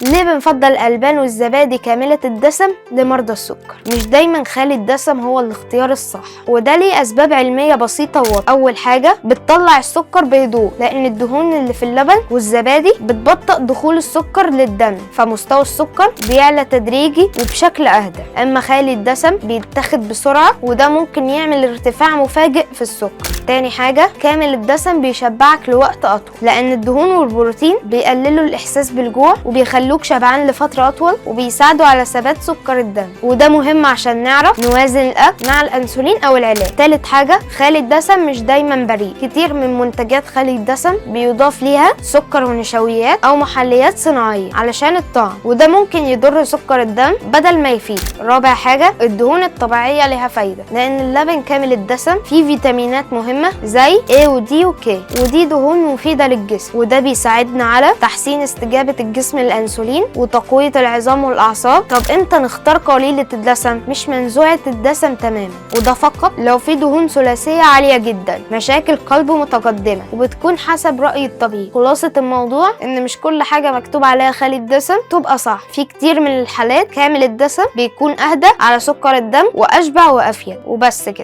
ليه بنفضل الألبان والزبادي كاملة الدسم لمرضى السكر؟ مش دايما خالي الدسم هو الاختيار الصح، وده ليه أسباب علمية بسيطة وواضحة. أول حاجة، بتطلع السكر بهدوء، لأن الدهون اللي في اللبن والزبادي بتبطئ دخول السكر للدم، فمستوى السكر بيعلى تدريجي وبشكل أهدى. أما خالي الدسم بيتاخد بسرعة، وده ممكن يعمل ارتفاع مفاجئ في السكر. تاني حاجة، كامل الدسم بيشبعك لوقت أطول، لأن الدهون والبروتين بيقللوا الإحساس بالجوع وبيخلوك شبعان لفترة أطول، وبيساعدوا على ثبات سكر الدم، وده مهم عشان نعرف نوازن الأكل مع الأنسولين أو العلاج. تالت حاجة، خالي الدسم مش دايما بريء. كتير من منتجات خالي الدسم بيضاف ليها سكر ونشويات أو محليات صناعية علشان الطعم، وده ممكن يضر سكر الدم بدل ما يفيد. رابع حاجة، الدهون الطبيعية لها فايدة، لأن اللبن كامل الدسم فيه فيتامينات مهمة زي A و D و K، ودي دهون مفيدة للجسم، وده بيساعدنا على تحسين استجابة الجسم للأنسولين وتقوية العظام والأعصاب. طب امتى نختار قليلة الدسم؟ مش منزوعة الدسم تماما، وده فقط لو في دهون ثلاثية عالية جدا، مشاكل قلب متقدمة، وبتكون حسب رأي الطبيب. خلاصة الموضوع ان مش كل حاجة مكتوب عليها خالي الدسم تبقى صح. في كتير من الحالات كامل الدسم بيكون أهدى على سكر الدم وأشبع وأفيد. وبس كده.